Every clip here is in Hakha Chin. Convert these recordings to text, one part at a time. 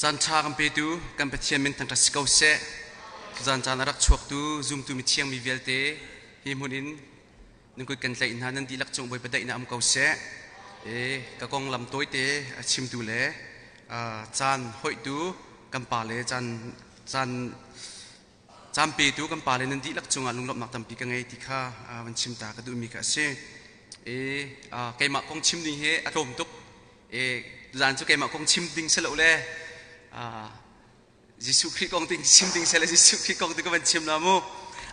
Caan ṭha kan petu kan Pathian min thangṭhat si ko seh. Tuzaan caan a rak chuaktu zumtu mithiang mi vialte hi hmun in nan kut kan tlaih hna nan dihlak cung Bawipa daihnak um ko seh. E, ka konglam tawite a chimtu le caan hoihtu kan pa le caan caan caan petu kan pa le nan dihlak cungah lunglawmhnak tampi ka ngei ti kha van chim ta ka duhmi kha a si. E, keimah kong chim ding hi a tlawm tuk. E, zan cu keimah kong chim ding si lo le Jesuh Khrih kong ding chim ding sele Jesuh Khrih kong ti ka van chim la mu.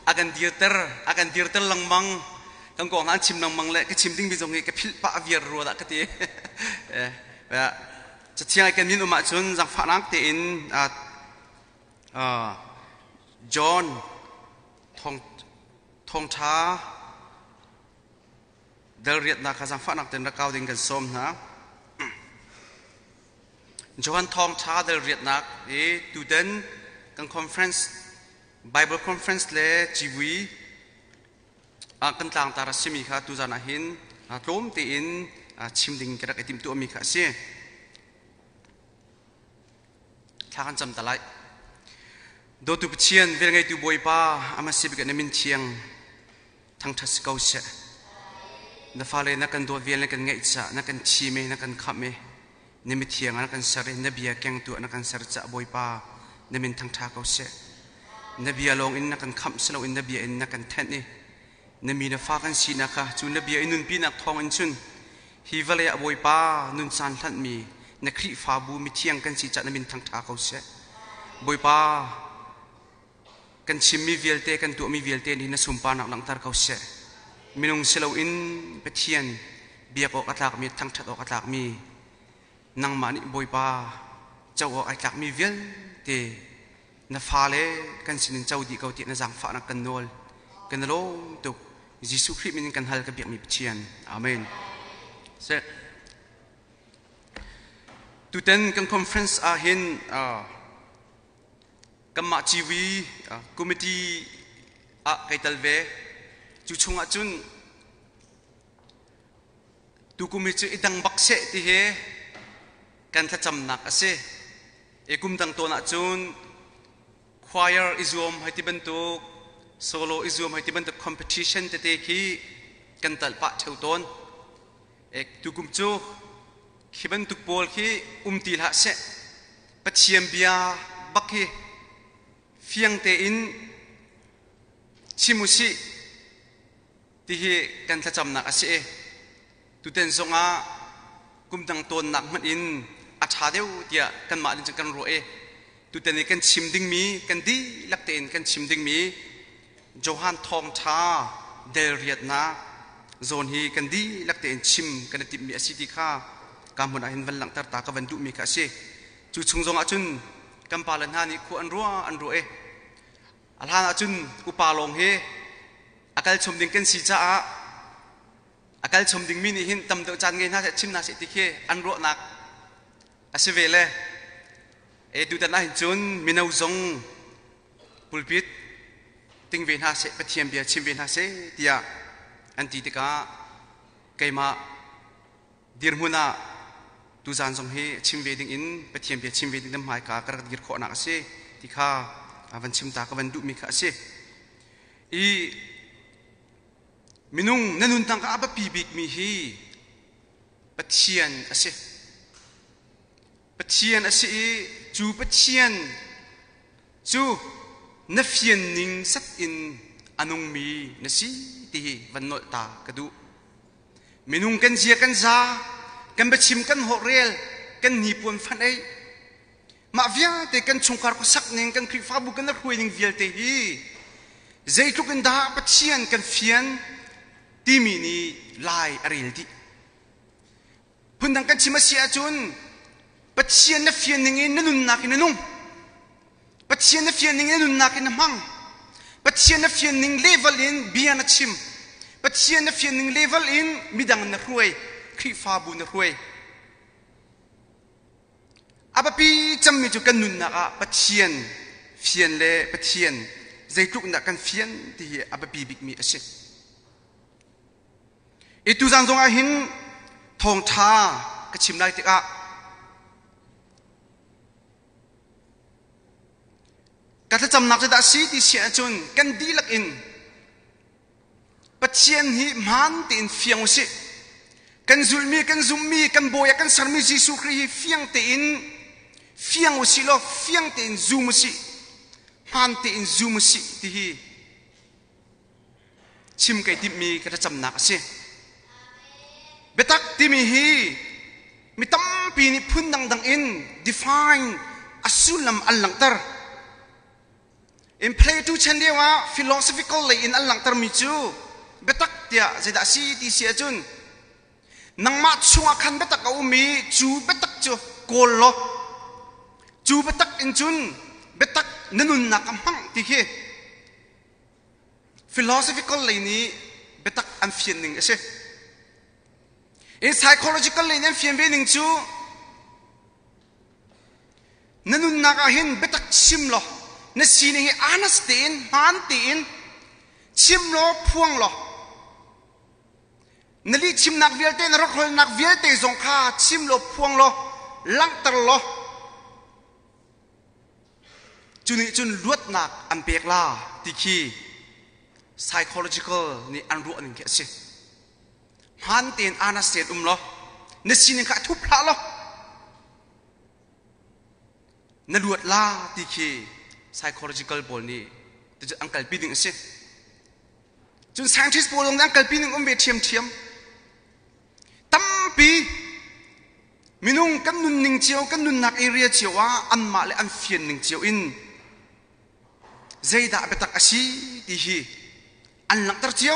A kan dirter, a kan dirter lengmang. Kan kong an chim lengmang le ka chim ding mi zong hi ka philh pah viar rua dah ka ti. Cathiang ai kan min um ahcun zangfahnak tein John thong thongtha dal riatnak kha zangfahnak tein rak kau ding kan sawm hna. Johan Thawngṭha dal riatnak i tutan kan conference Bible conference le civui ah kan tlangtar a simi kha tuzan ah hin tlawm tein chim ding ka rak i timhtuahmi kha a si. Thla kan cam ta lai. Dawtu Pathian, velngeitu Bawipa, ama sibik na min thiang thangṭhat si ko seh. Na fale na kan dawt vial na kan ngaih caah na kan thim i na kan khamh i na mithiang ah na kan ser i na bia kengtu ah na kan ser caah Bawipa na min thangṭha ko seh. Na bia lawng in na kan khamh si loin na bia in na kan thenh i na mi na fa kan sinak kha cu na bia i nunpinak thawng in cun hi vawlei ah Bawipa nun caan hlanhmi na Khrihfabu mithiang kan si caah na min thangṭha ko seh. Bawipa Kan chimmi vialte, kan tuahmi vialte nih na sunparnak langhter ko seh. Minung si loin Pathian biak awk a tlakmi, thangṭhat awk a tlakmi, nangmah nih Bawipa co awk ai tlakmi vialte na fale kan sinin co dih ko tiah na zaangfahnak kan nawl. Kan i lawm tuk. Jesuh Khrih min in kan hal ka biakmi Pathian. Amen. Seh. Tutan kan conference ah hin Kanmah civui committee ah kai tel ve. Cu chungah cun tukum hi cu i dang bak seh ti hi kan thlacamnak a si. I kum dang tawn ahcun choir i zuam hei ti bantuk, solo i zuam hei ti bantuk competition tete khi kan tal pah ṭheo tawn. E, tukum cu khi bantuk pawl khi um ti hlah seh. Pathian bia bak hi fiang tein chim u sih ti hi kan thlacamnak a si i tuten zongah kumdang tawnnak hmanh in a ṭha deuh tiah kanmah nih cun kan ruah i tuten i kan chim dingmi kan dihlak tein kan chim dingmi Johan Thawngṭha delriatnak zawn hi kan dihlak tein chim kan i timhmi a si ti kha ka hmun ah hin van langhter ta ka van duhmi kha a si. Cu chung zong ah cun kan pale hna nih khua an ruah an ruah i a hlan ah cun upa lawng hi a kal chom ding kan si caah a kal chom dingmi nih hin tam deuh caan ngei hna seh chim hna seh ti khi an ruahnak a si ve le e tutan ah hin cun mino zong pulpit ting ve hna seh Pathian bia chim ve hna seh tiah an ti tikah keimah dirhmun ah tuzaan zong hi chim ve ding in Pathian bia chim ve ding hmaika ka rak dir khawhnak a si ti kha van chim ta ka van duhmi kha a si. I minung na nun tangka a biapi bikmi hi Pathian a si. Pathian a si i cu Pathian cu na fian ning sat in a nungmi na si ti hi van nolh ta ka duh. Minung kan zia kan za, kan biachim kan holhrel, kan hnipuan fanh ei. Mah vialte kan chungkhar khuasak ning, kan Khrihfabu kan hruai ning vialte hi zeitluk in dah Pathian kan fian timi nih lai a rel dih. Phundang kan chim a si ahcun Pathian na fian ning in na nunnak in na nung. Pathian na fian ning in na nunnak in na hmang. Pathian na fian ning level in bia na chim. Pathian na fian ning level in midang na hruai, Khrihfabu na hruai. A biapi cemmi cu kan nunnak ah Pathian fian le Pathian zeitluk in dah kan fian ti hi a biapi bikmi a si. I tuzan zong ah hin thawngṭha ka chim lai tikah Ka thlacamnak cu dah si ti si ahcun kan dihlak in Pathian hi hmaan tein fiang usih. Kan zulhmi, kan zumhmi, kan bawi ah kan sermi Jesuh Khrih hi fiang tein fiang usih law fiang tein zum usih. Hmaan tein zum usih ti hi chim kai timhmi ka thlacamnak a si. Biatak timi hi mi tampi nih phun dangdang in define a sullam an langhter. In Plato chan lio ah philosophical lei in an langhtermi cu biatak tiah zeidah a si ti si ahcun nangmah chungah khan biatak a um i cu biatak cu kawl law cu biatak in cun biatak na nunnak a hmang ti khi philosophical lei nih biatak an fian ning a si. In psychological lei nih an fian ve ning cu Na nunnak ah hin biatak chim law na sining hi honest tein hmaan tein chim law phuang law na lihchimnak vialte na rawkhrolnak vialte zong kha chim law phuang law langhter law cu nih cun luatnak an pek la ti khi psychological nih an ruah ning khi a si. Hmaan tein honest tein um law na sining kha thup hlah law na luat la ti khi psychological pawl nih an kalpi ding a si. Cun scientist pawl zong nih an kalpi ning um ve ṭhiamṭhiam. Tampi minung kan nunning cio, kan nunnak area cio ah anmah le an fian ning cio in zeidah biatak a si ti hi an langhter cio.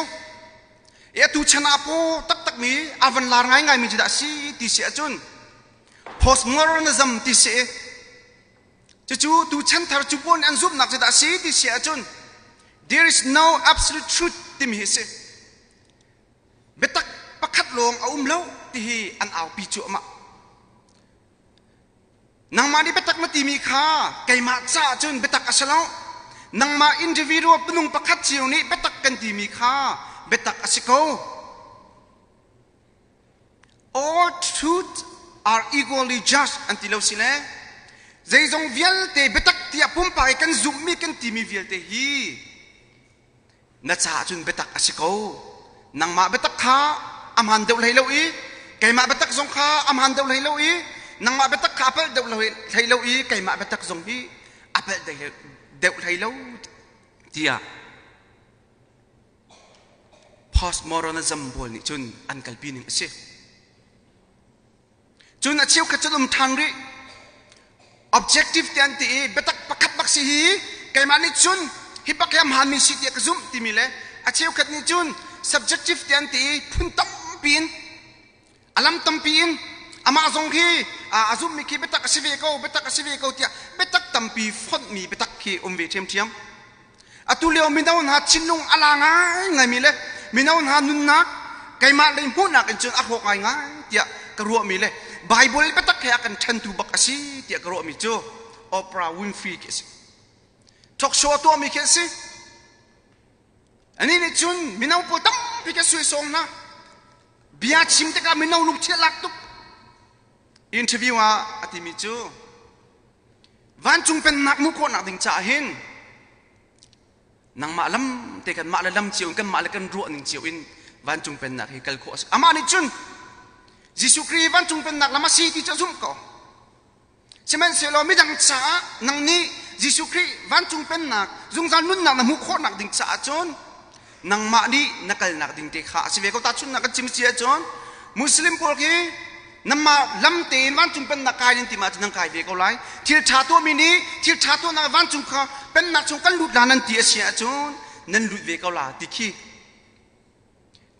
E atu chan ah paw taktakmi a van lar ngaingaimi cu dah a si ti si ahcun postmodernism ti si cucu tu chanthar cu pawl nih an zumhnak cu dah a si ti si ahcun there is no absolute truth timi hi a si. Biatak pakhat lawng a um lo ti hi an aupi cuahmah. Nangmah nih biatak na timi kha keimah caah cun biatak a si lo. Nangmah individual minung pakhat cio nih biatak kan timi kha biatak a si ko. All truth are equally just an ti lo si le zeizong vialte biatak tiah pumpak i kan zumhmi kan timi vialte hi na caah cun biatak a si ko. Nangmah biatak kha a hmaan deuh hlei lo i keimah biatak zong kha a hmaan deuh hlei lo i nangmah biatak kha a palh deuh hlei lo i keimah biatak zong hi a palh deuh hlei lo tiah postmodernism pawl nih cun an kalpi ning a si. Cun a cheukhat cun um ṭhan rih. Objective ti an ti i biatak pakhat bak si hi keimah nih cun hi bak hi a hmaanmi si tiah ka zumh timi le a cheukhat nih cun subjective ti an ti i phun tampi in a lam tampi in amah zong khi a zumhmi khi biatak a si ve ko biatak a si ve ko tiah biatak tampi fonhmi biatak khi um ve ṭhiamṭhiam. Atu lio mino hna thinlung a la ngaingaimi le mino hna nunnak keimah lei hmuhnak in cun a hrawk ngaingai tiah ka ruahmi le Baibal biatak he a kan ṭhentu bak a si tiah ka ruahmi cu Oprah Winfrey khi a si. Talk show a tuahmi khi a si. Anih nih cun mino pawl tampi ka suaisawng hna. Bia chim tikah mino lungthin a lak tuk. Interview ah a timi cu Vancung pennak hmuh khawhnak ding caah hin nangmah lam te kan mah le lam cio in kan mah le kan ruah ning cio in vancung pennak hi kal khawh a si. Amah nih cun Jesuh Khrih vancung pennak lam a si ti cu a zumh ko. Sihmanhsehlaw midang caah nang nih Jesuh Khrih vancung pennak zungzal nunnak na hmuh khawhnak ding caah cun nangmah nih na kalnak ding te kha a si ve ko. Tahchunhnak kan chim si ahcun Muslim pawl khi Nanmah lam tein vancung pennak kai nan tim ahcun nan kai ve ko lai. Thil ṭha tuahmi nih thil ṭha tuahnak vancung kha pennak chung kan lut la nan ti a si ahcun nan lut ve ko la ti khi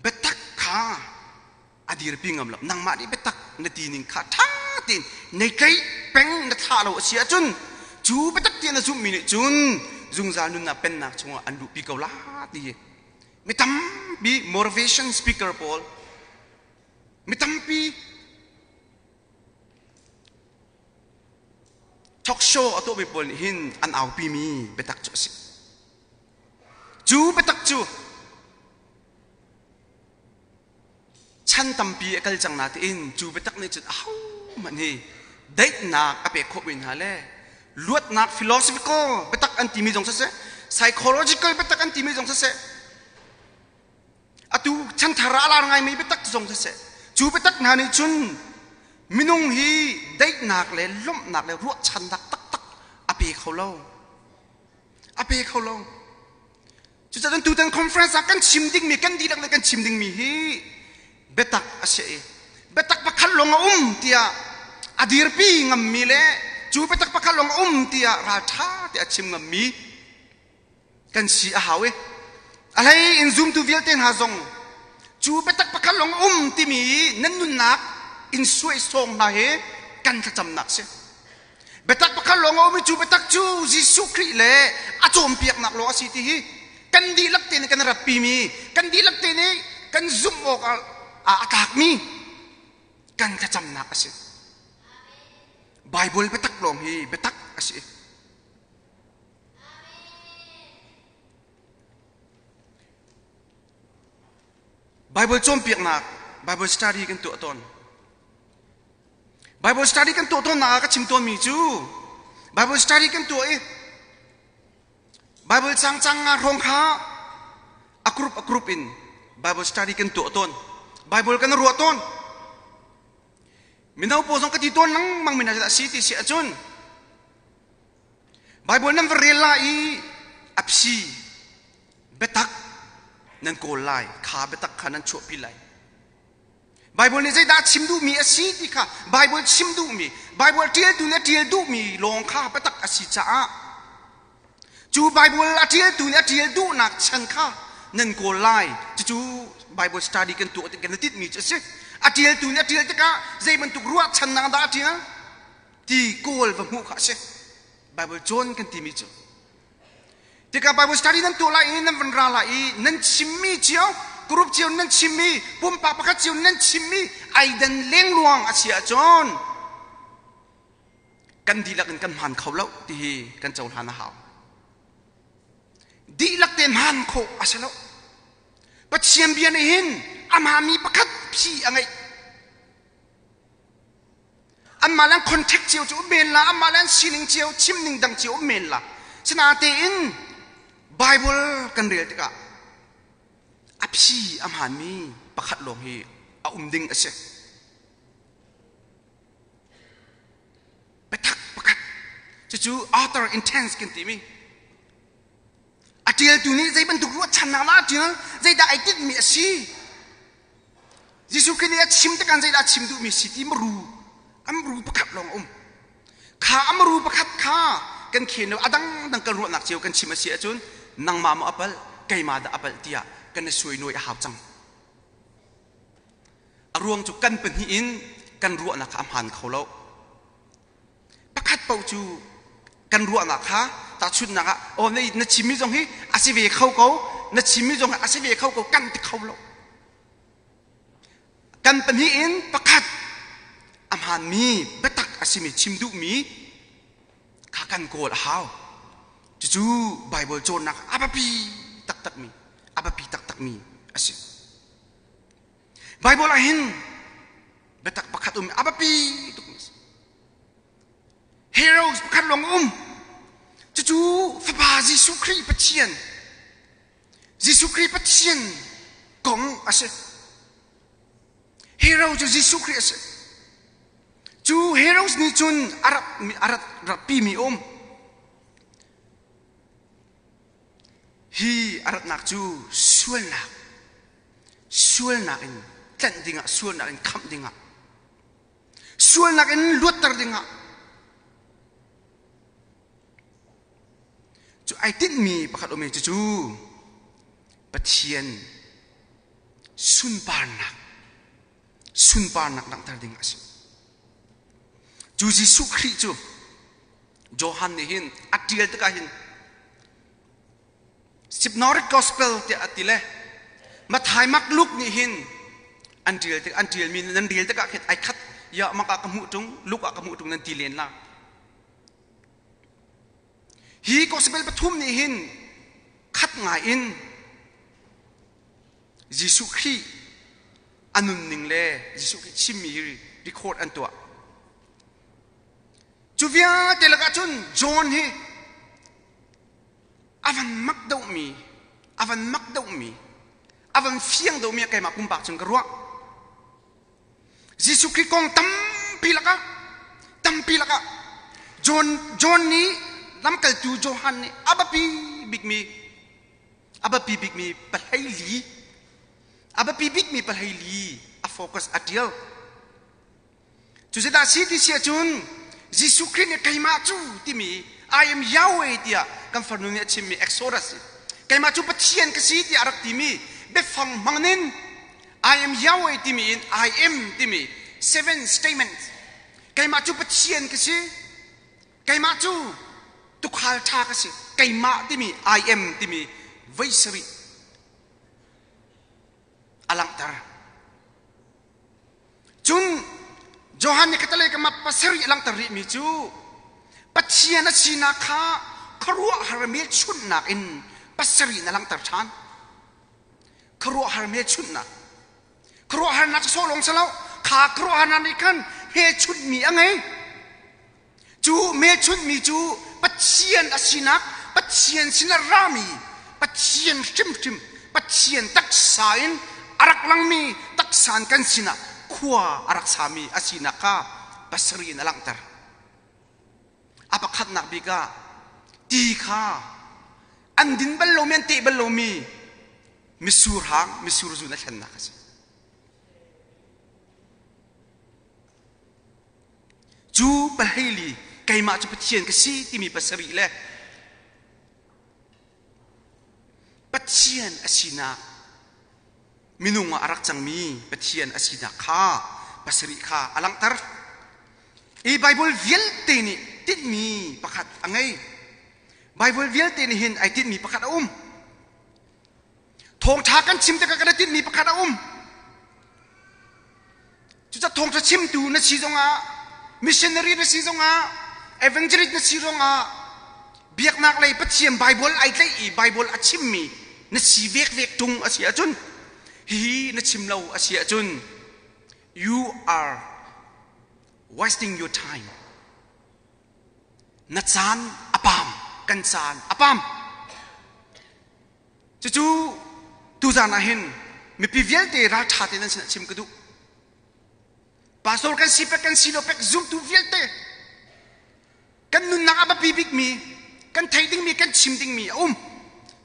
biatak kha a dirpi ngam lo. Nangmah nih biatak na ti ning kha ṭha tein nei tlaih peng na thlah lo a si ahcun cu biatak ti na zumhmi nih cun zungzal nunnak pennak chungah an luhpi ko la ti hi mi tampi motivation speaker pawl Mi tampi talk show a tuahmi pawl nih hin an aupimi biatak cu a si. Cu biatak cu chan tampi a kal cang natein cu biatak nih cun ahohmanh hi daihnak a pek khawhmi hna le Luatnak philosophical biatak an timi zong siseh, psychological biatak an timi zong siseh, atu chanthar ah a lar ngaimi biatak zong siseh, cu biatak hna nih cun minung hi daihnak le lawmhnak le ruahchannak taktak a pe kho lo. A pe kho lo. Cucaah tutan conference ah kan chim dingmi kan dihlak le kan chim dingmi hi biatak a si i biatak pakhat lawng a um tiah a dirpi ngammi le cu biatak pakhat lawng a um tiah ralṭha te a chim ngammi kan si a hau i a hlei in zumtu vialte hna zong cu biatak pakhat lawng a um timi nan nunnak in suaisawng hna hi kan thlacamnak si. Biatak pakhat lawng a um i cu biatak cu Jesuh Khrih le a cawnpiaknak lawng a si ti hi kan dihlak te nih kan ratpimi, kan dihlak te nih kan zumh awk ah a tlakmi kan thlacamnak a si. Bible biatak lawng hi biatak a si. Bible cawnpiaknak, Bible study kan tuah tawn. Bible study kan tuah tawnnak ah ka chim tawnmi cu Bible study kan tuah i Bible cangcang nga hrawng kha a group a group in Bible study kan tuah tawn. Bible kan ruah tawn. Mino pawl zong ka ti tawn lengmang mi hna si ti si ahcun Bible nan va rel lai i a phi biatak nan kawl lai kha biatak kha nan chuahpi lai. Bible nih zeidah a chim duhmi a si ti kha Bible chim duhmi, Bible ṭialtu nih a ṭial duhmi lawng kha biatak a si caah cu Bible a ṭialtu nih a ṭial duhnak chan kha nan kawl lai. Cucu Bible study kan tuah tik kan i tinhmi cu a si. A ṭialtu nih a ṭial tikah zei bantuk ruahchannak dah a ṭial ti kawl va hmuh kha a si. Bible cawn kan timi cu. Tikah Bible study nan tuah lai i nan van ra lai i nan chimmi cio, group cio nan chimmi, pumpak pakhat cio nan chimmi ai dan lengluang a si ahcun kan dihlak in kan hmaan kho lo ti hi kan cohlan a hau. Dihlak te hmaan khawh a si lo. Pathian bia nih hin amah mi pakhat phi a ngeih. Anmah le an contact cio cu um men la, anmah le an sining cio, chim ning dang cio um men la. Sinatein Bible kan rel tikah a phi a hmaanmi pakhat lawng hi a um ding a si. Biatak pakhat cucu author intents kan timi a ṭialtu nih zei bantuk ruahchannak dah a ṭial zeidah ai tinhmi a si Jesuh Khrih nih a chim tikah zeidah a chim duhmi si ti maru amru pakhat lawng a um kha amru pakhat kha kan khen lo a dangdang kan ruahnak cio kan chim a si ahcun nangmah maw a palh keimah dah a palh tiah kan i suai nuai a hau cang a ruang cu kan pahnih in kan ruahnak kha a hmaan kho lo pakhat paoh cu kan ruahnak kha tahchunhnak ah aw na chimmi zong hi a si ve kho ko na chimmi zong hi a si ve kho ko kan ti kho lo kan pahnih in pakhat a hmaanmi biatak a simi chim duhmi kha kan kawl a hau cucu Bible cawnnak a biapi taktakmi a biapi taktakmi a si Bible ah hin biatak pakhat um a biapi tuk mi si. Heroes pakhat lawng a um. Cucu Fapa Jesuh Khrih Pathian Jesuh Khrih Pathian kong a si. Hero cu Jesuh Khrih a si. Cu Heroes nih cun a rat a rat ratpi mi um. Hi a ratnak cu sualnak sualnak in tlanh dingah sualnak in khamh dingah sualnak in luatter dingah cu ai tinhmi pakhat um i cucu Pathian sunparnak sunparnak langhter ding a si cu Jesuh Khrih cu Johan nih hin a ṭial tikah hin Synoptic Gospel tiah a ti le Matthai Mark Luke nih hin an ṭial tik an ṭialmi nan rel tikah khin ai khat ya mak ah ka hmuh ṭung Luke ah ka hmuh ṭung nan ti len la hi gospel pathum nih hin khat ngai in Jesuh Khrih a nunning le Jesuh Khrih chimmi hi record an tuah. Cu vialte lakah cun John hi a van mak deuhmi, a van mak deuhmi, a van fiang deuhmi ah keimah pumpak cun ka ruah. Jesuh Khrih kong tampi lakah tampi lakah John John nih lamkaltu Johan nih a biapi bikmi a biapi bikmi pahlei a biapi bikmi pahlei a focus a tial. Cucu dah si ti si ahcun Jesuh Khrih nih keimah cu timi I am Yahweh tiah kan farnu nih a chimmi Exodus keimah cu Pathian ka si tiah a rak timi biafang hmangin I am Yahweh timi in I am timi seven statement keimah cu Pathian ka si keimah cu tukhal ṭha ka si keimah timi I am timi voi sarih a langhter. Cun Johan nih khatalei ka map pasarih a langhter rihmi cu Pathian a sinak kha khuaruahhar hmelchunhnak in pasarih in a langhter ṭhan. Khuaruahhar hmelchunhnak. Khuaruahharnak cu sawh lawng si lo. Kha khuaruahharnak nih khan hmelchunhmi a ngei. Cu hmelchunhmi cu Pathian a sinak, Pathian sin a rami, Pathian hrimhrim, Pathian taksa in a rak langmi taksa in kan sinah khua a rak sami a sinak kha pasarih in a langhter. A pakhatnak bik ah ti kha an din bal lomi, an teh bal lomi misur hang, misur zun a thlennak a si. Cu pahlei keimah cu Pathian ka si timi pasarih le Pathian a sinak minung ah a rak cangmi Pathian a sinak kha pasarih kha a langhter. I Bible vialte nih tinhmi pakhat a ngei. Bible vialte nih hin ai tinhmi pakhat a um. Thawngṭha kan chim tikah kan i tinhmi pakhat a um. Cucaah thawngṭha chimtu na si zongah, missionary na si zongah, evangelist na si zongah, biaknak lei Pathian Bible ai tlaih i Bible a chimmi na si vekvek ṭung a si ahcun, hihi na chim lo a si ahcun, you are wasting your time. Na caan a pam, kan caan a pam. Cucu tuzaan ah hin mipi vialte ralṭha tein nan sinah chim ka duh. Pastor kan si pek kan si lo pek zumtu vialte kan nunnak a biapi bikmi kan thei dingmi kan chim dingmi a um.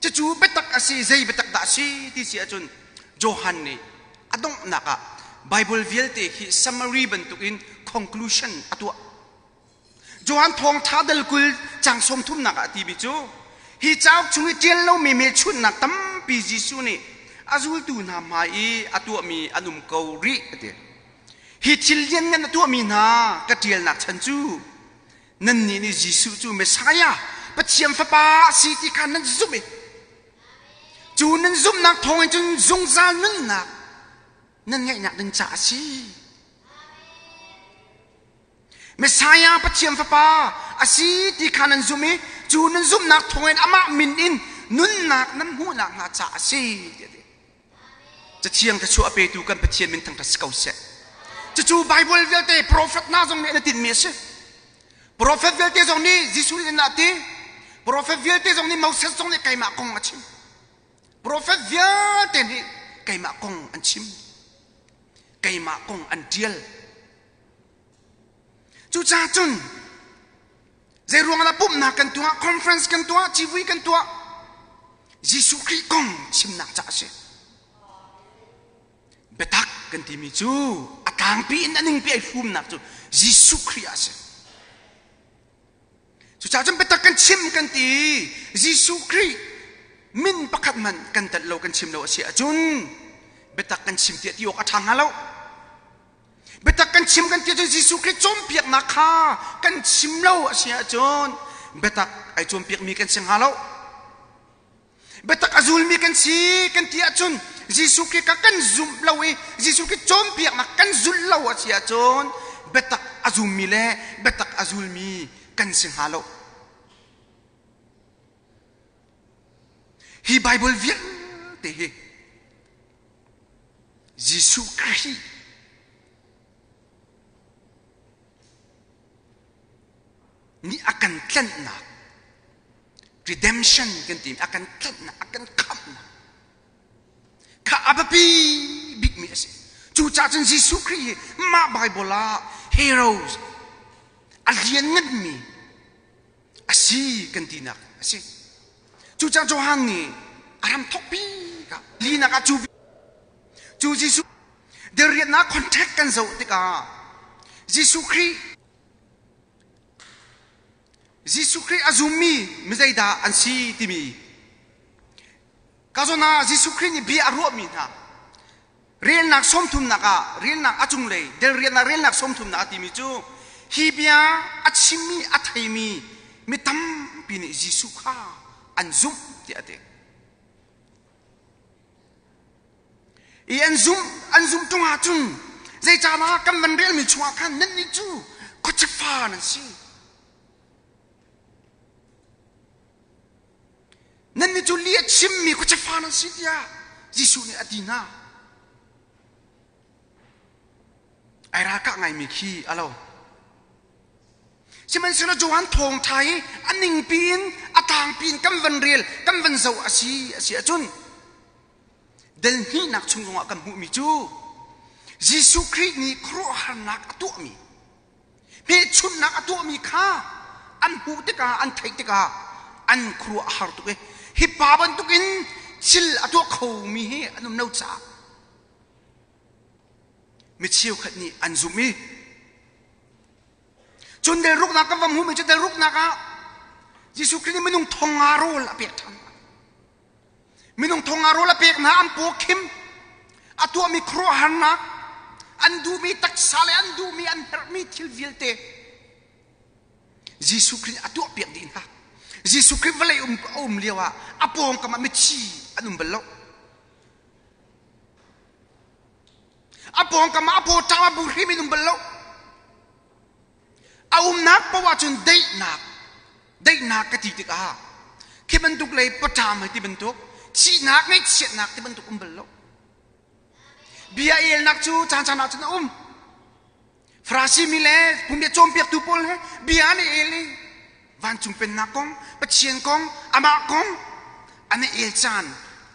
Cucu biatak a si zei biatak dah a si ti si ahcun Johan nih a donghnak ah Bible vialte khi summary bantukin conclusion a tuah. Johan thawngṭha dal 20 cang sawmthumnak ah a timi cu hi cauk chung i ṭial lomi hmelchunhnak tampi Jesuh nih a zultu hna hmai i a tuahmi an um ko rih a ti. Hi thil lianngan a tuahmi hna ka ṭialnak chan cu nannih nih Jesuh cu Messiah Pathian Fapa a si ti kha nan zumh i cu nan zumhnak thawngin cun zungzal nunnak nan ngeihnak ding caah a si. Messiah Pathian Fapa a si ti kha nan zumh i cu nan zumhnak thawngin amah min in nunnak nan hmuhnak hnga caah a si tiah ti. Cathiang thluachuah a petu kan Pathian min thangṭhat si ko seh. Cucu Bible vialte profet hna zong nih an i tinhmi a si. Profet vialte zong nih Jesuh nih a ti. Profet vialte zong nih Moses zong nih keimah kong a chim. Profet vialte nih keimah kong an chim. Keimah kong an ṭial. Cucaah cun zei ruangah dah pumhnak kan tuah, conference kan tuah, civui kan tuah? Jesuh Khrih kong chimnak caah a si. Biatak kan timi cu a tlangpi in a ningpi ai fumnak cu Jesuh Khrih ah a si. Cucaah cun biatak kan chim kan ti Jesuh Khrih min pakhat hmanh kan telh lo kan chim lo a si ahcun biatak kan chim tiah ti awk a ṭha hnga lo. Biatak kan chim kan ti ahcun Jesuh Khrih cawnpiaknak kha kan chim lo a si ahcun biatak ai cawnpiakmi kan si hnga lo. Biatak a zulmi kan si kan ti ahcun Jesuh Khrih kha kan zumh lo i Jesuh Khrih cawnpiaknak kan zulh lo a si ahcun biatak a zummi le biatak a zulmi kan si hnga lo. Hi Bible vialte hi Jesuh Khrih. tlanhnak redemption kan ti a kan tlanhnak a kan khamhnak kha a biapi bikmi a si. Cucaah cun Jesuh Khrih hi mah Bible ah heroes a liannganmi a si kan tinak a si. Cucaah Johan nih a ram thawkpi ka linak ah cu cu Jesuh diriatnak contact kan zoh tikah Jesuh Khrih Jesuh Khrih a zummi mi zeidah an si timi ka zawn ah Jesuh Khrih nih bia a ruahmi hna relnak sawmthumnak ah relnak a cunglei del riannak relnak sawmthumnak a timi cu hi bia a chimmi a theimi mi tampi nih Jesuh kha an zumh tiah a ti. I an zumh an zumh ṭung ahcun zeicahdah kan van relmi chungah khan nannih cu khuachifa nan si. Nannih cu lih a chimmi khuachifa nan si tiah Jesuh nih a ti hna. Ai ralkah ngaimi khi a lo. Sihmanhsehlaw Johan thawngṭha hi a ningpi in a tlangpi in kan van rel kan van zoh a si a si ahcun del hnihnak chung zongah kan hmuhmi cu Jesuh Khrih nih khuaruahharnak a tuahmi hmehchunhnak a tuahmi kha an hmuh tikah an theih tikah an khuaruah a har tuk i hi pa bantukin thil a tuah khomi hi an um lo caah mi cheukhat nih an zumh i cun delruknak kan va hmuhmi cu delruknak ah Jesuh Khrih nih minung thong nga rawl a pek ṭhan. Minung thong nga rawl a pek hna an paw khim a tuahmi khuaruahharnak an duhmi taksa le an duhmi an herhmi thil vialte Jesuh Khrih a tuahpiak dih hna. Jesuh Khrih vawlei um a um lio ah a pawngkam ah mithi an um bal lo. A pawngkam ah a paw ṭam a bu hrim in um bal lo. A umnak paoh ahcun daihnak daihnak ka ti tikah khi bantuk lei paṭam hei ti bantuk thihnak ngaihchiatnak ti bantuk um bal lo. Bia elnak cu caan caan ahcun a um. Farasi mi le phungbia cawnpiaktu pawl he bia an i el i vancung pennak kong, Pathian kong, amah kong an i el caan,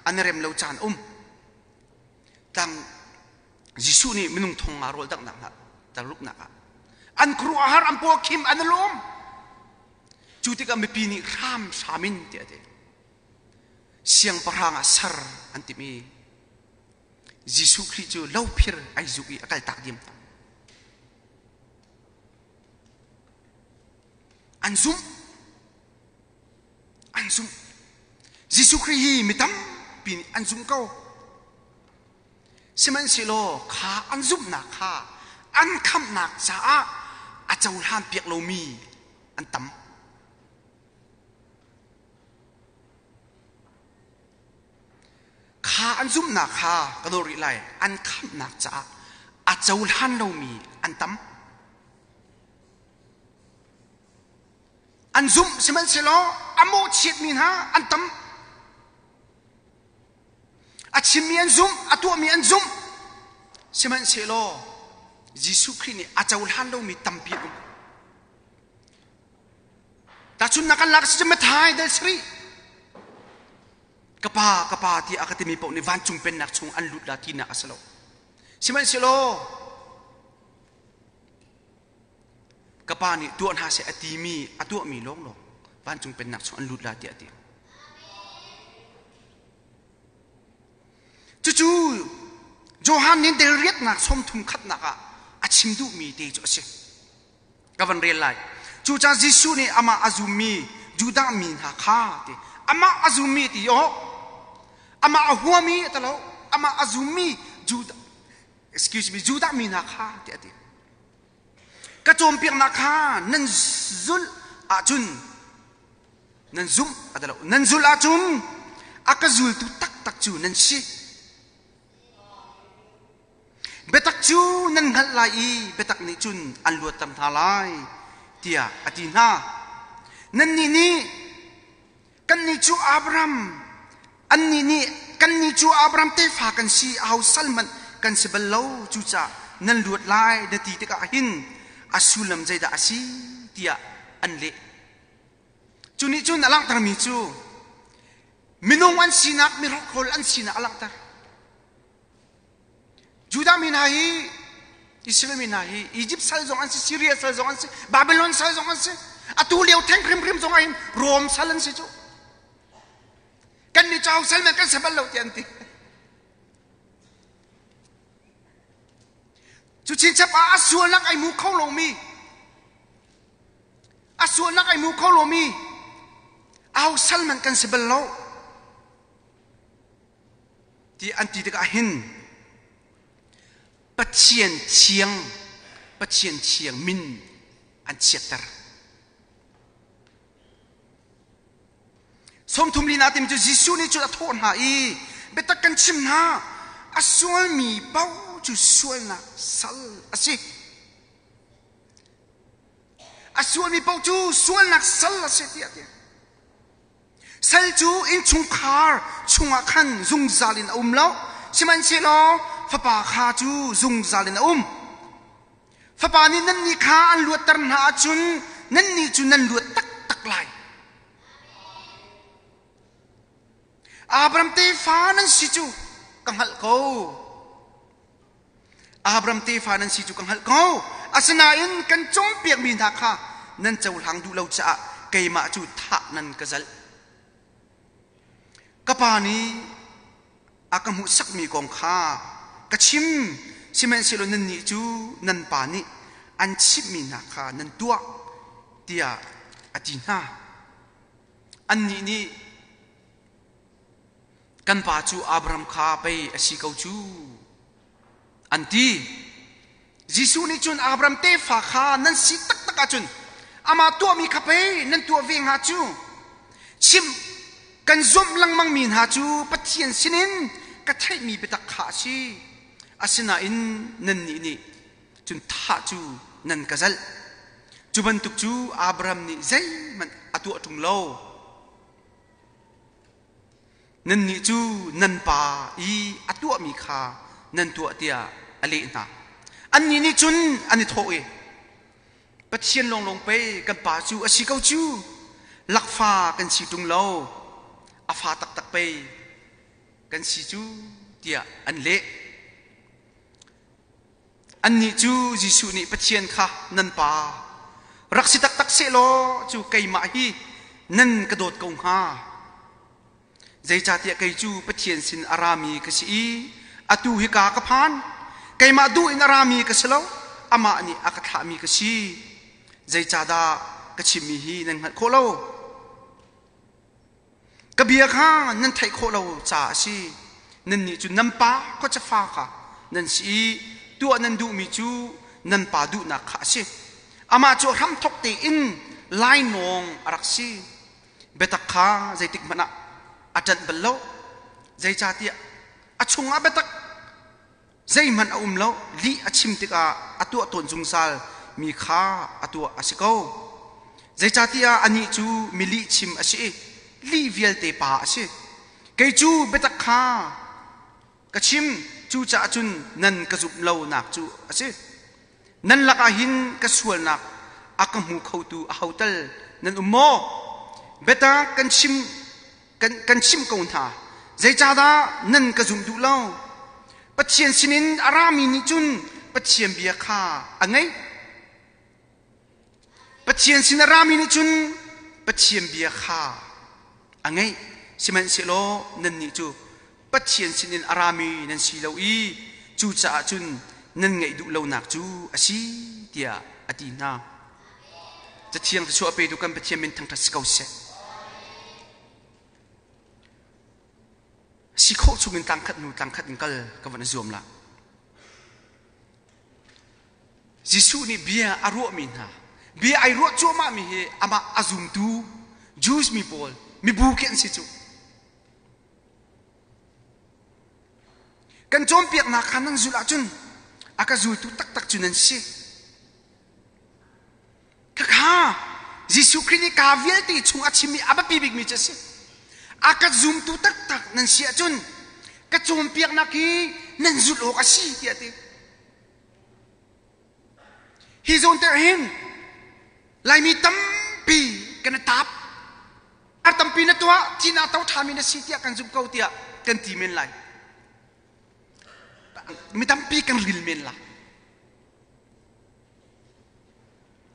an i rem lo caan um. Tang Jesuh nih minung thong nga rawl danghnak hna taruknak ah an khuaruahhar an paw khim an i lawm. Cu tikah mipi nih hramhram in tiah a ti. Siangpahrang ah ser an timh i Jesuh Khrih cu lophir ai zuk i a kaltak diam hna. An zumh. An zumh. Jesuh Khrih hi mi tampi nih an zum ko. Sihmanhsehlaw kha an zumhnak kha an khamhnak caah a cohlan piak lomi an tam. Kha an zumhnak kha ka nawl rih lai an khamhnak caah a cohlan lomi an tam. An zumh sihmanhsehlaw a mawhchiatmi hna an tam. A chimmi an zumh, a tuahmi an zumh. Sihmanhsehlaw Jesuh Khrih nih a cohlan lomi tampi an um. Tahchunhnak kan lak si Mathai del sarih. Ka pa, ka pa tiah a ka timi paoh nih vancung pennak chung an lut la tinak a si lo. Sihmanhsehlaw ka pa nih tuah hna seh a timi a tuahmi lawnglawng vancung pennak chung an lut la tiah a ti. Cucu Johan nih del riatnak sawmthum khatnak ah a chim duhmi te cu a si. Ka van rel lai. Cucaah Jesuh nih amah a zummi Judah mi hna kha ti amah a zummi ti aw amah a huami a lo amah a zummi Judah excuse me Judah mi hna kha ti a ti. Ka cawnpiaknak kha nan zulh ahcun nan zumh a ti lo nan zulh ahcun a ka zultu taktak cu nan si. Biatak cu nan hngalh lai i biatak nih cun an luatter hna lai tiah a ti hna. Nannih nih kannih cu Abraham annih nih kannih cu Abraham tefa kan si aho sal hmanh kan si bal lo cucaah nan luat lai na ti tikah hin a sullam zeidah a si tiah an leh. Cu nih cun a langhtermi cu minung an sinak, mihrokhrol an sinak a langhter. Judah mi hna hi Israel mi hna hi Egypt sal zong an si, Syria sal zong an si, Babylon sal zong an si. Atu lio theng hrimhrim zong ah Rome sal an si cu. Kan nih cu sal men kan si bal lo ti an ti. Cu chinchap ah a sualnak ai mu kho lomi a sualnak ai mu kho lomi au sal man kan si bal lo ti an ti tikah hin Pathian thiang Pathian thiang min an chiatter. Sawmthum lina timi cu Jesuh nih cun a thawh hna i biatak kan chim hna a sualmi paoh cu sualnak sal a si. A sualmi paoh cu sualnak sal a si tiah a ti. Sal cu innchungkhar chungah khan zungzal in a um lo, sihmanhsehlaw fapa kha cu zungzal in a um. Fapa nih nannih kha an luatter hna ahcun nannih cu nan luat taktak lai. Abraham tefa nan si cu ka hngalh ko. Abraham tefa nan si cu ka hngalh ko. Asinain kan cawnpiakmi hna kha nan cohlang duh lo caah keimah cu thah nan ka zalh. Ka pa nih a ka hmuhsakmi kong kha ka chim, sihmanhsehlaw nannih cu nan pa nih an chimhmi hna kha nan tuah, tiah a ti hna. Annih nih Kan pa cu Abraham kha pei a si ko cu, an ti. Jesuh nih cun Abraham tefa kha nan si taktak ahcun amah tuahmi kha pei nan tuah ve hnga cu. Chimh kan zumh lengmangmi hna cu Pathian sinin ka theihmi biatak kha a si. Asinain nannih nih cun thah cu nan ka zalh. Cu bantuk cu Abraham nih zeihmanh a tuah ṭung lo. Nannih cu nan pa i a tuahmi kha nan tuah tiah a leh hna. Annih nih cun an i thawh i, Pathian lawnglawng pei kan pa cu a si ko cu, lakfa kan si ṭung lo, a fa taktak pei kan si cu, tiah an leh. Annih cu Jesuh nih Pathian kha nan pa rak si taktak sehlaw cu keimah hi nan ka dawt ko hnga. Zeicahtiah kei cu Pathian sin a rami ka si i atu hika ka phan. Keimah duh in a rami ka si lo, amah nih a ka thlahmi ka si. Zeicahdah ka chimmi hi nan hngalh khawh lo? Ka bia kha nan theih khawh lo caah a si. Nannih cu nan pa khuacafa kha nan si i tuah nan duhmi cu nan pa duhnak kha a si. Amah cu hramthawk tein lainawng a rak si. Biatak kha zeitik hmanh ah a ṭanh bal lo. Zeicahtiah a chungah biatak zeihmanh a um lo. Lih a chim tikah a tuah tawn zungzal mi kha a tuah a si ko. Zeicahtiah anih cu mi lihchim a si i lih vialte pa a si. Kei cu biatak kha ka chim, cucaah cun nan ka zumh lonak cu a si. Nan lakah hin ka sualnak a ka hmu khotu aho tal nan um maw? Biatak kan chim kan chimh ko hna. Zeicahdah nan ka zumh duh lo? Pathian sinin a rami nih cun Pathian bia kha a ngaih. Pathian sin a rami nih cun Pathian bia kha a ngaih. Sihmanhsehlaw nannih cu Pathian sinin a rami nan si lo i cucaah cun nan ngaih duh lonak cu a si tiah a ti hna. Cathiang thluachuah a petu kan Pathian min thangṭhat si ko seh. Si khawh chungin tlangkhat hnu tlangkhat in kal ka van i zuam la. Jesuh nih bia a ruahmi hna, bia ai ruah cuahmahmi hi amah a zumtu Jews mi pawl, mibu khi an si cu. Kan cawnpiaknak kha nan zulh ahcun a ka zultu taktak cu nan si. Khakha Jesuh Khrih nih kaa vialte chung a chimmi a biapi bikmi cu a si. A ka zumtu taktak nan si ahcun ka cawnpiaknak hi nan zulh awk a si tiah a ti. Hi zawn te hin Laimi tampi kan i tap. Tampi na tuah, thihnak to ṭhami na si tiah kan zumh ko tiah kan ti men lai. Mi tampi kan ril men la.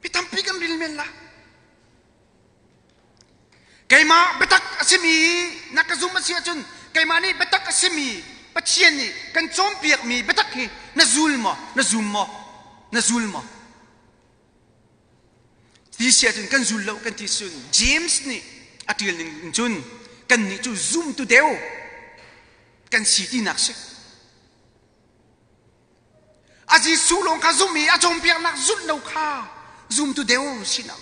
Mi tampi kan ril men la. Keimah biatak a simi na ka zum a si ahcun keimah nih biatak a simi Pathian nih kan cawnpiakmi biatak hi na zul maw? Na zum maw? Na zul maw? Ti si ahcun kan zul lo kan ti cun James nih a ṭial ning in cun kannih cu zumtu deu kan si tinak si. A Jesuh lawng kha zumh i a cawnpiaknak zulh lo kha zumtu deu sinak.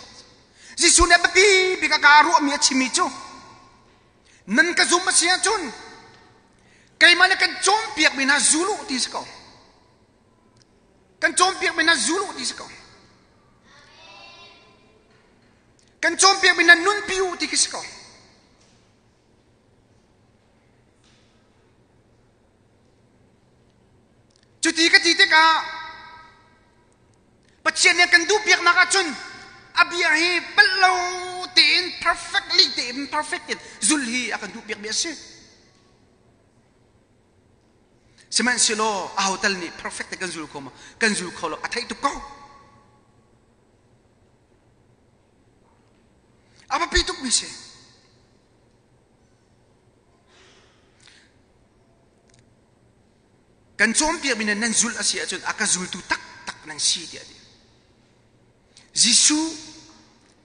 Jesuh nih a biapi bik a ka ruahmi a chimmi cu nan ka zum a si ahcun keimah nih kan cawnpiakmi hna zul u ti si ko. Kan cawnpiakmi hna zul u ti si ko. Kan cawnpiakmi hna nunpi u ti khi si ko. Cuti ka ti tikah Pathian nih kan duhpiaknak ahcun a bia hi palh lo tein perfectly tein perfect in zul hi a kan duhpiakmi a si. Sihmanhsehlaw aho tal nih perfect te kan zul kho ma? Kan zul kho lo a theih tuk ko. A biapi tukmi si. Kan cawnpiakmi nan nan zulh a si ahcun a ka zultu taktak nan si tiah a ti. Jesuh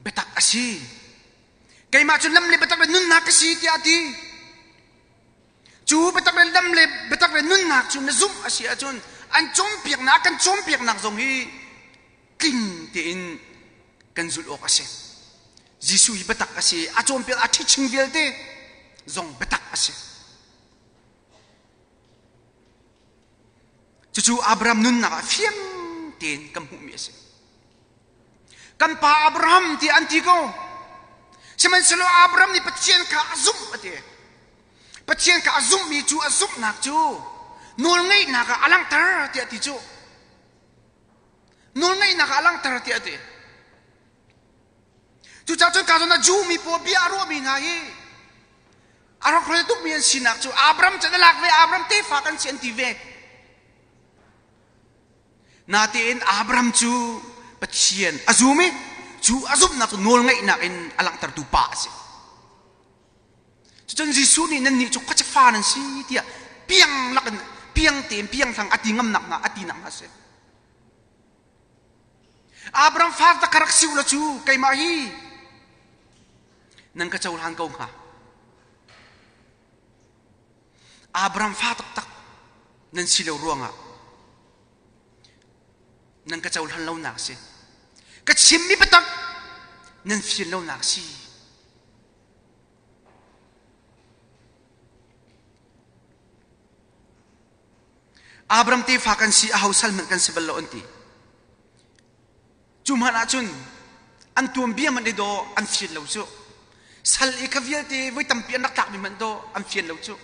biatak a si. Keimah cu lam le biatak le nunnak ka si tiah a ti. Cu biatak le lam le biatak le nunnak cu na zumh a si ahcun an cawnpiaknak kan cawnpiaknak zong hi tling tein kan zulh awk a si. Jesuh hi biatak a si. A cawnpiak a teaching vialte zong biatak a si. Cucu Abraham nunnak ah fiang tein kan hmuhmi a si. Kan pa Abraham tiah an ti ko. Sihmanhsehlaw Abraham nih Pathian kha a zumh a ti. Pathian kha a zumhmi cu a zumhnak cu nawlngeihnak ah a langhter tiah ti cu. Nawlngeihnak ah a langhter tiah a ti. Cucaah cun ka zawn ah Jew mi pawl bia a ruahmi hna hi a rak rel tukmi an sinak cu Abraham can a lak ve Abraham tefa kan si an ti ve. Natein Abraham cu Pathian a zum i cu a zumhnak cu nawlngeihnak in a langhtertu pa a si. Cucun Jesuh nih nannih cu khuachafa nan si tiah piang lakin piang tein piang thlang a ti ngamnak hna a tinak hna a si. Abraham fa tak ka rak si u law cu keimah hi nan ka cohlan ko hnga. Abraham fa taktak nan si lo ruangah nan ka cohlan lonak si. Ka chimmi biatak nan fian lonak si. Abraham tefa kan si aho sal hmanh kan si bal lo an ti. Cu hmanh ahcun an tuanbia hmanh i daw an fian lo cu. Sal i kha vialte voi tampi an rak tlakmi hmanh daw an fian lo cu.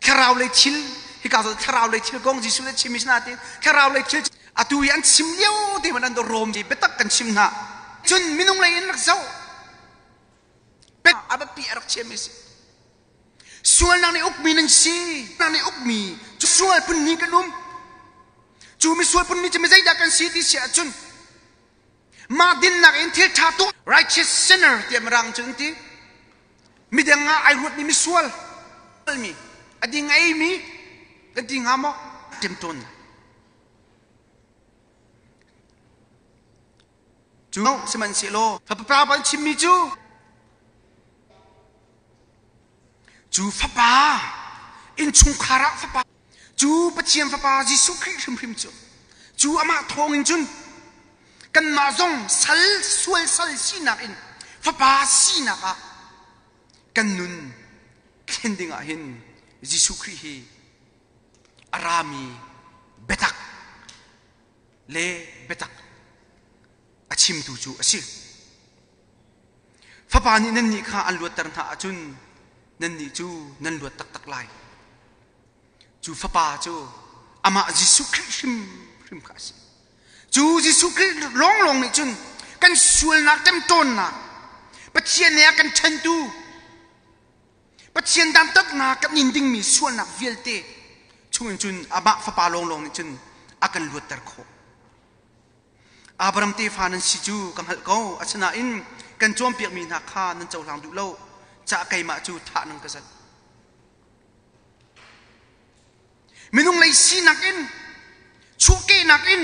Thlarau lei thil hika zawn thlarau lei thil kong Jesuh nih a chimmi si nain thlarau lei thil atu i an chim lio te hmanh an daw rawm i biatak kan chim hna. Cun minung lei in rak zoh. A biapi a rak chiami si. Sualnak nih ukmi nan si. Nak nih ukmi cu sual phunni kan um. Cu misual phunni cu mi zeidah kan si ti si ahcun mah dinnak in thil ṭha tuah righteous sinner tiah mirang cu an ti. Midang ah ai ruatmi misual mi a ding a eimi kan ti hnga maw? Ṭemṭawn. Cu sihmanhsehlaw fapa ban chimmi cu cu fapa innchungkhar ah fapa cu Pathian fapa Jesuh Khrih hrimhrim cu cu amah thawngin cun kanmah zong sal sual sal sinak in fapa sinak ah kan nun thlen ding ah hin Jesuh Khrih hi a rami biatak le biatak a chimtu cu a si. Fapa nih nannih kha an luatter hna ahcun nannih cu nan luat taktak lai. Cu fapa cu amah Jesuh Khrih hrimhrim kha a si. Cu Jesuh Khrih lawnglawng nih cun kan sualnak ṭemṭawnnak Pathian nih a kan ṭhentu Pathian dantatnak kan in dingmi sualnak vialte chungin cun amah fapa lawnglawng nih cun a kan luatter khawh. Abraham tefa nan si cu ka hngalh ko. Asinain kan cawnpiakmi hna kha nan cohlang duh lo. Cah keimah cu thah nan ka zalh. Minung lei sinak in, chuahkehnak in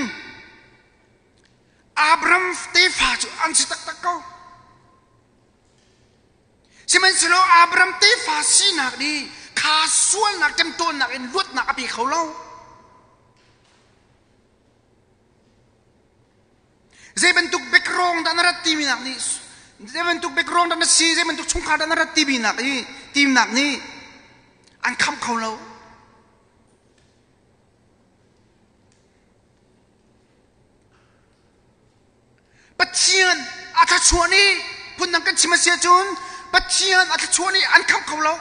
Abraham tefa cu an si taktak ko. Sihmanhsehlaw Abraham tefa sinak nih kha sualnak ṭemtawnnak in luatnak a pe kho lo. Zei bantuk background dah na rat timi nak nih zei bantuk background dah na si, zei bantuk chungkhar dah na rat timi nak i timnak nih an kham kho lo. Pathian a thluachuah nih phundang kan chim a si ahcun Pathian a thluachuah nih an khamh kho lo.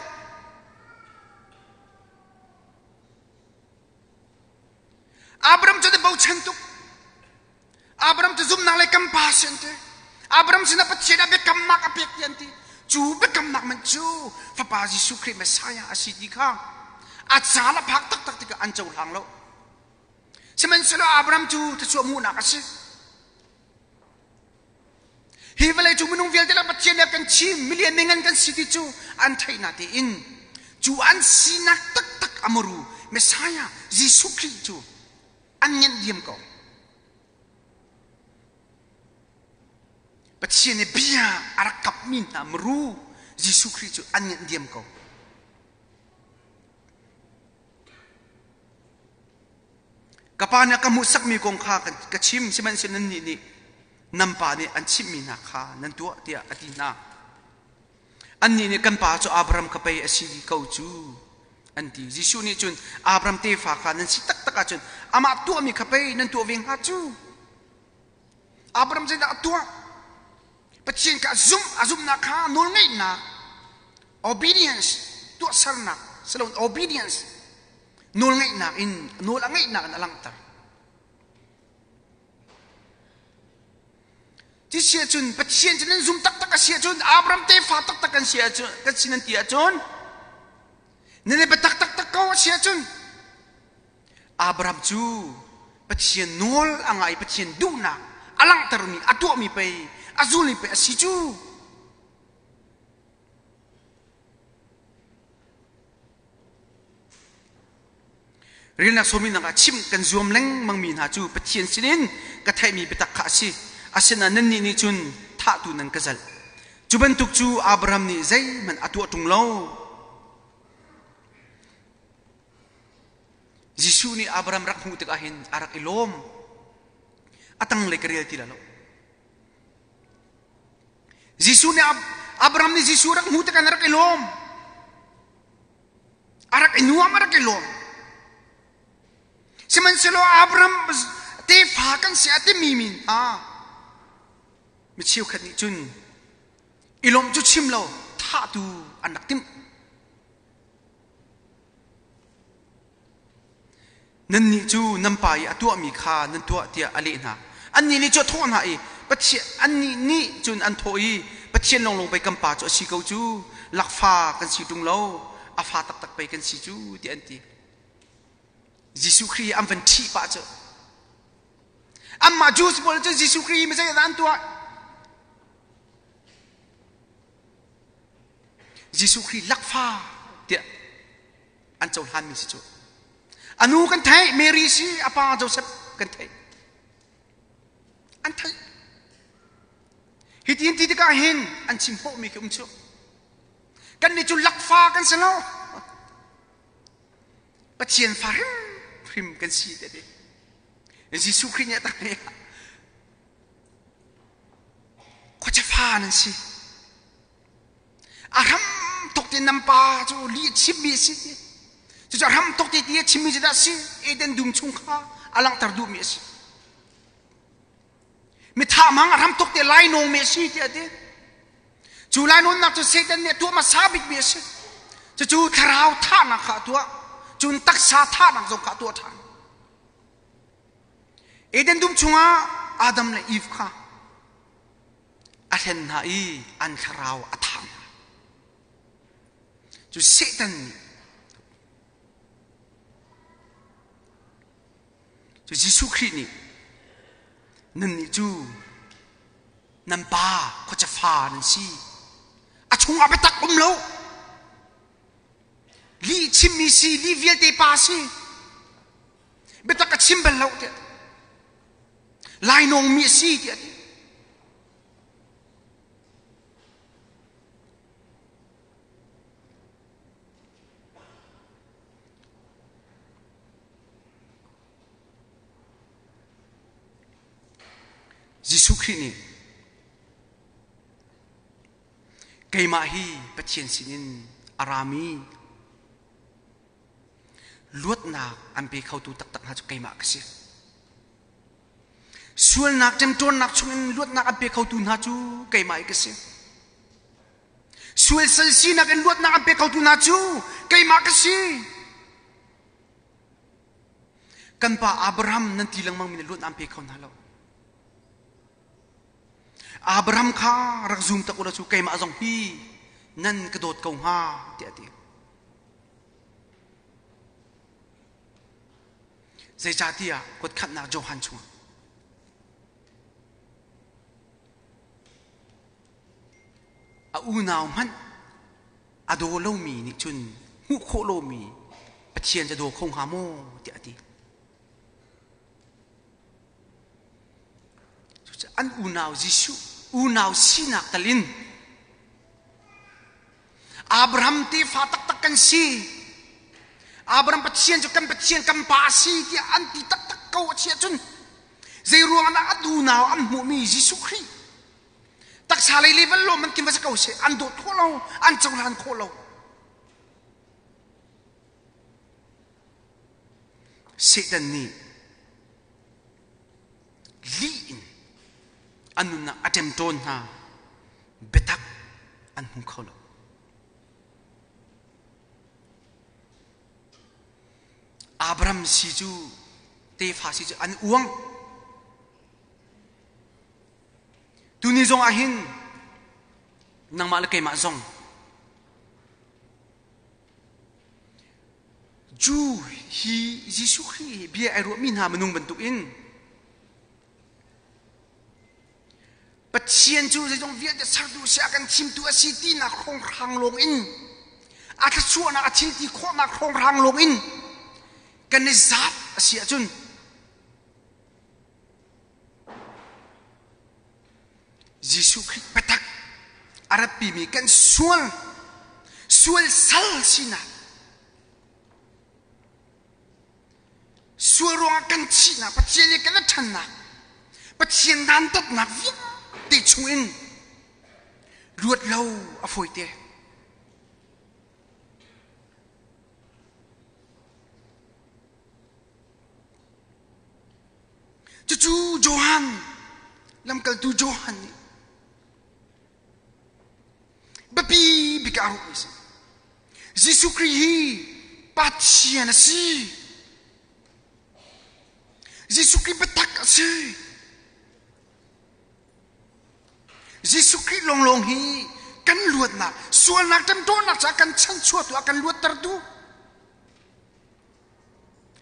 Abraham cu an bochan tuk. Abraham cu zumhnak le kan pa si an ti. Abraham sinah Pathian ah biakamnak a pek ti an ti. Cu biakamnak man cu Fapa Jesuh Khrih Messiah a si ti kha a caan a phak taktak tikah an cohlang lo. Sihmanhsehlaw Abraham cu thluachuah hmuhnak a si. Hi vawlei cu minung vialte le Pathian nih a kan chim million mingan kan si ti cu an theih na tein cu an sinak taktak a muru Messiah Jesuh Khrih cu an ngenh diam ko. Pathian nih bia a rak kapmi hna muru Jesuh Khrih cu an ngenh diam ko. Ka pa nih a ka hmuhsakmi kong kha ka chim, sihmanhsehlaw nannih nih nan pa nih an chimhmi hna kha nan tuah tiah a ti hna. Annih nih kan pa cu Abraham kha pei a si ko cu an ti. Jesuh nih cun Abraham tefa kha nan si taktak ahcun amah tuahmi kha pei nan tuah ve hnga cu. Abraham zeidah a tuah? Pathian kha a zumh, a zumhnak kha nawlngaihnak, obedience, tuahsernak, siloin obedience, nawlngaihnak in nawl a ngeihnak in a langhter. Ti si ahcun Pathian cu nan zum taktak a si ahcun Abraham tefa taktak kan si ahcun kan si nan ti ahcun nan i biatak taktak ko a si ahcun Abraham cu Pathian nawl a ngai Pathian duhnak a langhtermi a tuahmi pei a zulmi pei a si cu. Rilnak sawminak ah chimh kan zuam lengmangmi hna cu Pathian sinin ka theihmi biatak kha a si. Asinain nannih nih cun thahtu nan ka zalh. Cu bantuk cu Abraham nih zeihmanh a tuah ṭung lo. Jesuh nih Abraham rak hmuh tikah hin a rak i lawm. A tanglei ka rel ti la lo. Jesuh nih Abraham nih Jesuh rak hmuh tikah a rak i lawm. A rak i nuam, a rak i lawm. Sihmanhsehlaw Abraham tefa kan si a timi min hna mi cheukhat nih cun i lawmh cu chim lo thahtu an rak timh. Nannih cu nan pa i a tuahmi kha nan tuah tiah a leh hna. Annih nih cu a thawh hna i Pathian annih nih cun an thawh i Pathian lawnglawng pei kan pa cu a si ko cu lakfa kan si ṭung lo a fa taktak pei kan si cu tiah an ti. Jesuh Khrih an van ṭhih pah cu anmah Jews pawl cu Jesuh Khrih hi zeidah an tuah? Jesuh Khrih lakfa tiah an cohlanmi si cu. A nu kan theih, Mary si, a pa Joseph kan theih. An theih. Hi tin ti tikah hin an chim hnawhmi khi um cu. Kan nih cu lakfa kan si lo. Pathian fa hrimhrim kan si te ti. Jesuh Khrih nih a tak Khuacha fa nan si. A hram tuk ti nan pa cu lih chimmi a si ti. Cucu a hram tuk ti ti a chimmi cu dah si? Eden dum chung kha a langhter duhmi a si. Mithah hmang a hram tuk ti lainawngmi a si ti a ti. Cu lainawnnak cu Satan nih a tuah hmasa bikmi a si. Cucu thlarau thahnak kha a tuah. Cun taksa thahnak zong kha a tuah ṭhan. Eden dum chungah Adam le Eve kha a hlen hna i an thlarau a thah hna. Cu Satan nih cu Jesuh Khrih nih nannih cu nan pa khuacha fa nan si. A chungah biatak um lo. Lih chimmi si, lih vialte pa si. Biatak a chim bal lo tiah. Lainawngmi a si tiah a ti. Jesuh Khrih nih keimah hi Pathian sinin a rami luatnak an pe khotu taktak hna cu keimah ka si. Sualnak ṭemṭawnnak chungin luatnak an pe khotu hna cu keimah hi ka si. Sual sal sinak in luatnak an pe khotu hna cu keimah ka si. Kan pa Abraham nan ti lengmang mi nih luatnak an pe kho hna lo. Abraham kha rak zum tak ulaw cu keimah zong hi nan ka dawt ko hnga tiah a ti. Zeicahtiah kuatkhatnak Johan chungah a unau hmanh a daw lomi nih cun hmuh khawh lomi Pathian cu daw kho hnga maw tiah a ti. Cucaah an unau Jesuh unau sinak tal in Abraham tefa taktak kan si. Abraham Pathian cu kan Pathian kan pa a si tiah an ti taktak ko a si ahcun zei ruangah dah an unau an hmuhmi Jesuh Khrih taksa lei level lawm an tim va si ko seh an dawt khawh lo an cohlan khawh lo. Satan nih lih in an nunnak a ṭemṭawn hna biatak an hmu kho lo. Abraham si cu tefa si cu an uang. Tuni zong ah hin nangmah le keimah zong Jew hi Jesuh Khrih hi bia ai ruahmi hna minung bantukin Pathian cu zeizong vialte sertu si a kan thimtu a si tinak hrawnghrang lawng in a thluachuahnak a thilti khawhnak hrawnghrang lawng in kan i zat a si ahcun Jesuh Khrih biatak a ratpimi kan sual sual sal sinak sual ruangah kan thihnak Pathian i kan ṭhannak Pathian dantatnak vialte chungin luat lo a fawite. Cucu Johan, lamkaltu Johan nih biapi bik ah a ruahmi a si. Jesuh Khrih hi Pathian a si. Jesuh Khrih biatak a si. Jesuh Khrih lawnglawng hi kan luatnak, sualnak ṭemṭawnak caah kan chanchuahtu, a kan luattertu.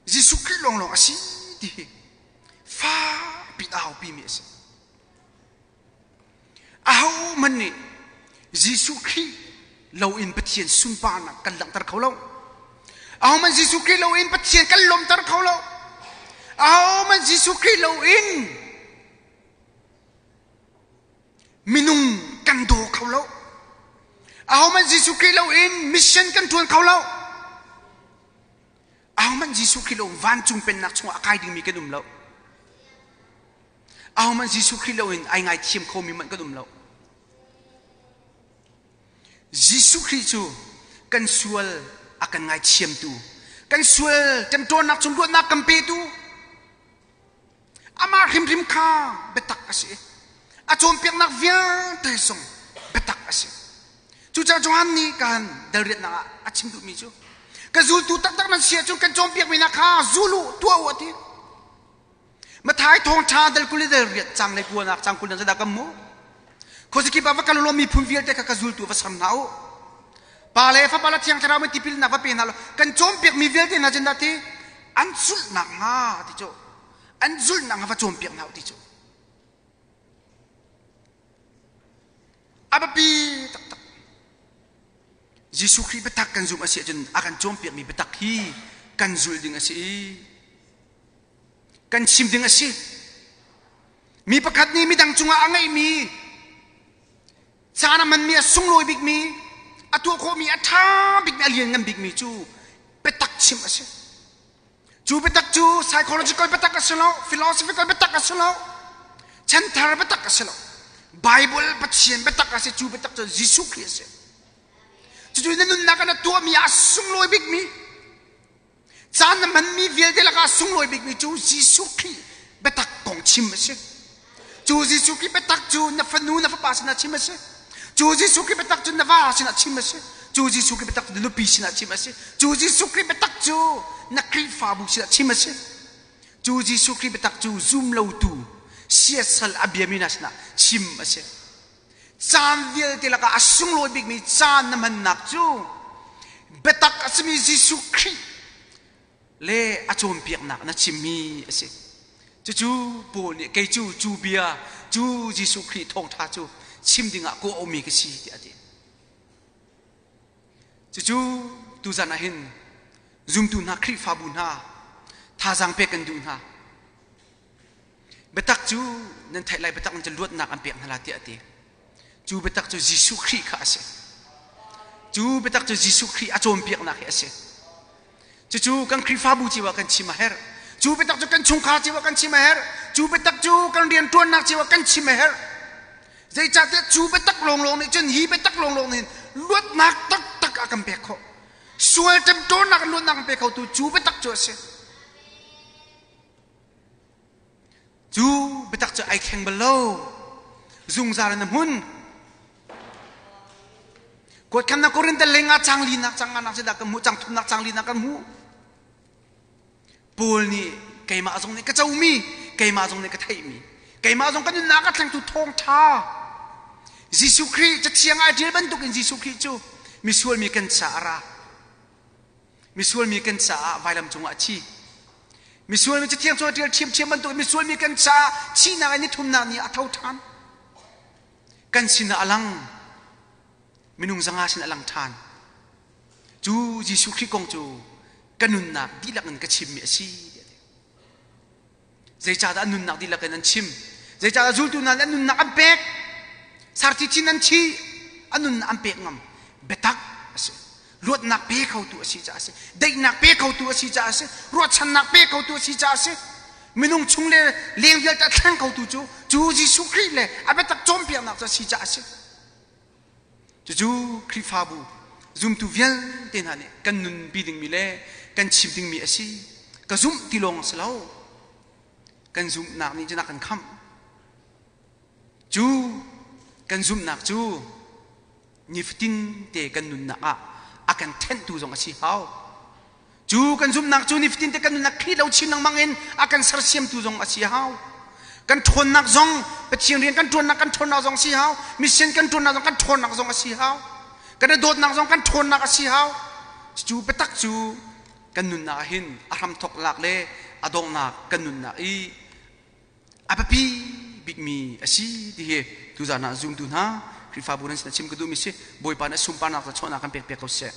Jesuh Khrih lawnglawng a si ti hi fakpi a aupimi a si. Ahohmanh nih Jesuh Khrih loin Pathian sunparnak kan langhter kho lo. Ahohmanh Jesuh Khrih loin Pathian kan lawmter kho lo. Ahohmanh Jesuh Khrih loin minung kan daw kho lo. Ahohmanh Jesuh Khrih loin mission kan ṭuan kho lo. Ahohmanh Jesuh Khrih lo vancung pennak chungah a kai dingmi kan um lo. Ahohmanh Jesuh Khrih loin ai ngaithiam khomi hmanh kan um lo. Jesuh Khrih cu kan sual a kan ngaithiamtu, kan sual ṭemṭawnnak chung luatnak kan petu, Amah hrimhrim kha biatak a si. A cawnpiaknak vialte zong biatak a si. Cucaah Johan nih kan dalriatnak ah a chim duhmi cu ka zultu taktak nan si ahcun kan cawnpiakmi hna kha zul u tuah u a ti. Mathai thawngṭha dal 20 le dal riat cang le kuanak cang 20 zeidah kan hmuh? Khuazakip ah va kal law miphun vialte kha ka zultu va ser hna u. Pa le Fapa le Thiang Thlarau min tipilnak va pe hna law kan cawnpiakmi vialte hna cun dah ti an zulhnak hnga ti cu an zulhnak hnga va cawnpiak hna u ti cu a biapi taktak. Jesuh Khrih biatak kan zumh a si ahcun a kan cawnpiakmi biatak hi kan zulh ding a si i kan chim ding a si. Mi pakhat nih midang cungah a ngeihmi caan a hmanmi a sunglawi bikmi a tuah khawhmi a ṭha bikmi a lianngan bikmi cu biatak chim a si. Cu biatak cu psychological biatak a si lo, philosophical biatak a si lo, chanthar biatak a si lo. Bible Pathian biatak a si, cu biatak cu Jesuh Khrih a si. Cucu na nunnak ah na tuahmi ah a sunglawi bikmi, caan na hmanmi vialte lakah a sunglawi bikmi cu Jesuh Khrih biatak kong chim a si. Cu Jesuh Khrih biatak cu na fanu na fapa sinah chim a si. Cu Jesuh Khrih biatak cu na va sinah chim a si. Cu Jesuh Khrih biatak cu na nupi sinah chim a si. Cu Jesuh Khrih biatak cu na Khrihfabu sinah chim a si. Cu Jesuh Khrih biatak cu zum lotu siasal a biami hna sinah chim a si. Caan vialte lakah a sunglawi bikmi caan na hmannak cu biatak a simi Jesuh Khrih le a cawnpiaknak na chimmi a si. Cucu Paul nih kei cu cu bia cu Jesuh Khrih thawngṭha cu chim dingah kawh aumi ka si tiah a ti. Cucu tuzan ah hin zumtu hna Khrihfabu hna thazaang pek kan duh hna. Biatak cu nan theih lai biatak nan cu luatnak an pek hna la tiah a ti. Cu biatak cu Jesuh Khrih kha a si. Cu biatak cu Jesuh Khrih a cawnpiaknak hi a si. Cucu kan Khrihfabu cio ah kan chim a herh. Cu biatak cu kan chungkhar cio ah kan chim a herh. Cu biatak cu kan rianṭuannak cio ah kan chim a herh. Zeicahtiah cu biatak lawnglawng nih cun hi biatak lawnglawng nih luatnak taktak a kan pek khawh. Sual ṭemṭawnnak in luatnak an pe khotu cu biatak cu a si. Cu biatak cu ai thleng bal lo. Zungzal in a hmun. Kuatkhannak Korinth lengah cang linak cang nganak dah kan hmuh cang thumnak cang linak kan hmuh. Paul nih keimah zong nih ka comi, keimah zong nih ka theihmi, keimah zong ka nunnak a thlengtu thawngṭha. Jesuh Khrih cathiang ah ṭial bantukin Jesuh Khrih cu misual mi kan caah a ra. Misual mi kan caah vailam cungah a thi. Misual mi cathiang cu a ṭial ṭhiamṭhiam bantukin misual mi kan caah thihnak in ni thumnak ni ah a tho ṭhan. Kan sinah a lang. Minung zanga sin a lang ṭhan. Cu Jesuh Khrih kong cu ka nunnak dihlak in ka chimmi a si. Zeicahdah an nunnak dihlak in an chim? Zeicahdah zultu hna nih an nunnak an pek? Sarthi chin an thi, an nunnak an pek ngam. Biatak a si. Luatnak pe khotu a si caah a si. Daihnak pe khotu a si caah a si. Ruahchannak pe khotu a si caah a si. Minung chung le leng vialte a thleng khotu cu cu Jesuh Khrih le a biatak cawnpiaknak cu a si caah a si. Cucu Khrihfabu zumtu vialte hna nih kan nunpi dingmi le kan chim dingmi a si. Ka zumh ti lawng a si lo. Kan zumhnak nih cun a kan khamh. Cu kan zumhnak cu nifatin te kan nunnak ah a kan thenhtu zong a si hau. Cu kan zumhnak cu nifatin te kan nunnak Khrih lo chin lengmang in a kan sersiamtu zong a si hau. Kan ṭhawnnak zong Pathian rian kan ṭuannak kan ṭhawnnak zong a si hau. Mission kan ṭuannak zong kan ṭhawnnak zong a si hau. Kan i dawtnak zong kan ṭhawnnak a si hau. Cu biatak cu kan nunnak ah hin a hramthawk lak le a donghnak kan nunnak i a biapi bikmi a si ti hi tuzaan ah zumtu hna Khrihfabu nan sin a chim ka duhmi si Bawipa nih a sunparnak le chawhnak kan pek piak ko seh.